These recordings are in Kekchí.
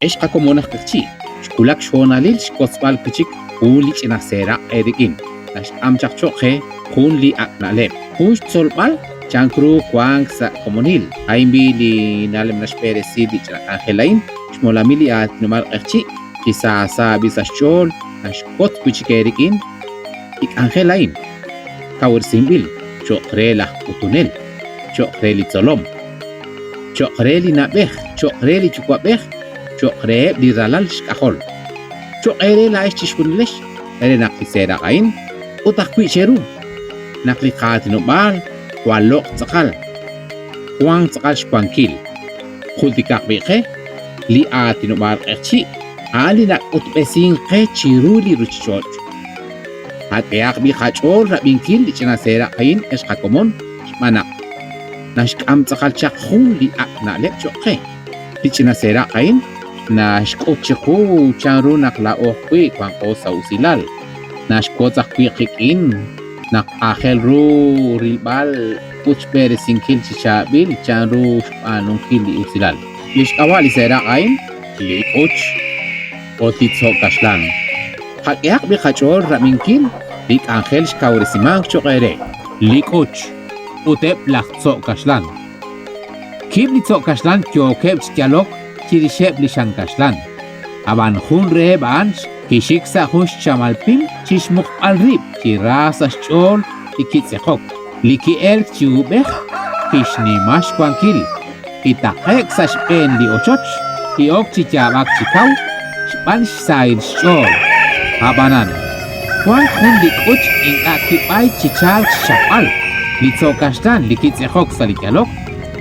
Ex qakomon aj q'eqchi', xwulak xhoonalil xwotzb'al wi' chik jun li ch'ina seeraq' eerik'in. Naxk'am chaq cho'q qe jun li ak' na'leb', jun xtzolb'al chank ru wank sa' komonil. A'in b'i' li na'leb' naxb'eresi li ch'ina k'anjel a'in, xmolamil li aatinob'aal q'eqchi', chi saasa b'i' sa' xch'ool naxwotz wi' chik eerik'in li k'anjel a'in, kawresinb'il cho'q re laj k'utunel, cho'q re li tzolom. Cho'q re li na'b'ej, cho'q re li yuwa'b'ej, cho'q reheb' li ralal xk'ajol. Cho'q eere laa'ex chixjunilex re naq li seeraq' a'in ut ajwi' cheru naq li qaatinob'aal jwal loq' tz'aqal, wank tz'aqal xwankil. Jultikaq b'i' qe, li aatinob'aal q'eqchi' a'an li nak'utb'esink qe chiru li ruuchich'och'. Qak'ehaq b'i' qach'ool rab'inkil li ch'ina seeraq' a'in ex qakomon xb'aan naq naxk'am tz'aqal chaq jun li ak' na'leb' cho'q qe. Li ch'ina seeraq' a'in naxk'ut chiqu chanru naq laa'o ajwi' wanqo sa' usilal. Naxwotz ajwi' qik'in naq aajel ru rilb'al ut xb'eresinkil chi chaab'il chanru xb'aanunkil li usilal. Li xk'ab'a' li seeraq' a'in, li k'uch ut li tzo' kaxlan. Qak'ehaq b'i' qach'ool rab'inkil li k'anjel xkawresimank cho'q eere. Li k'uch ut eb' laj tzo' kaxlan. Kiib' li tzo' kaxlan yookeb' chi yalok chirixeb' li xan kaxlan. Ab'an jun reheb' a'an kixik sa' jun xchamal pim chi xmuqb'al rib' chi ra sa' xch'ool li kitz'eqok. Li ki'elk chi uub'ej kixnima xwankil, kitaqe'k sa' xb'een li ochoch, ki'ok chi yaab'ak chi kaw xb'aan xsahil xch'ool. Ab'anan, wank jun li k'uch ink'a' kib'ayk chi chalk xchapb'al, li tzo' kaxlan li kitz'eqok sa' li yalok,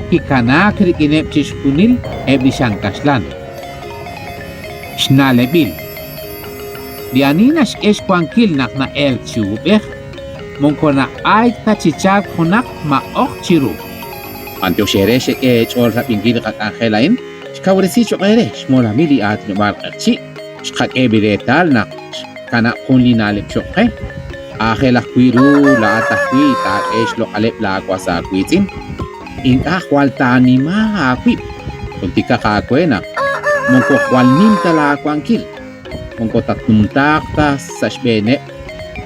kikanaak rik'ineb' chixjunil eb' li xan kaxlan. Xna'leb'il. Li ani naxk'e xwankil naq na'elk chi uub'ej, moko nab'ayk ta chi chalk junaq maq'oq chiru. B'antiox eere xek'e eech'ool rab'inkil li qak'anjel a'in, xkawresi cho'q eere xmolamil li aatinob'aal q'eqchi', xqak'e b'i reetal naq xkanab' jun li na'leb' cho'q qe. Aajel ajwi' ru laa'at ajwi' taak'e xloq'aleb' laawas aawiitz'in. Ink'a' jwal taanima aawib'. Jultikaq aawe naq moko jwal nim ta laawankil, moko tatnumtaaq ta sa' xb'eeneb'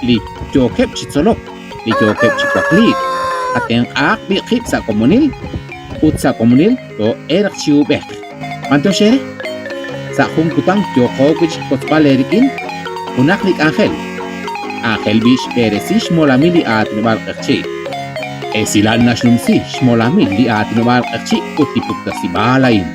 li yookeb' chi tzolok, li yookeb' chi wakliik. Qatenq'ahaq b'i' qib' sa' komonil ut sa' komonil too'elq chi uub'ej. B'anyox eere! Sa' jun kutan yooqo wi' chi xwotzb'al eerik'in junaq li k'anjel. K'anjel b'i' xb'eresi xmolamil li aatinob'aal q'eqchi'. Esilal naxnumsi xmolamil li aatinob'aal q'eqchi' ut li puktasib'aal a'in.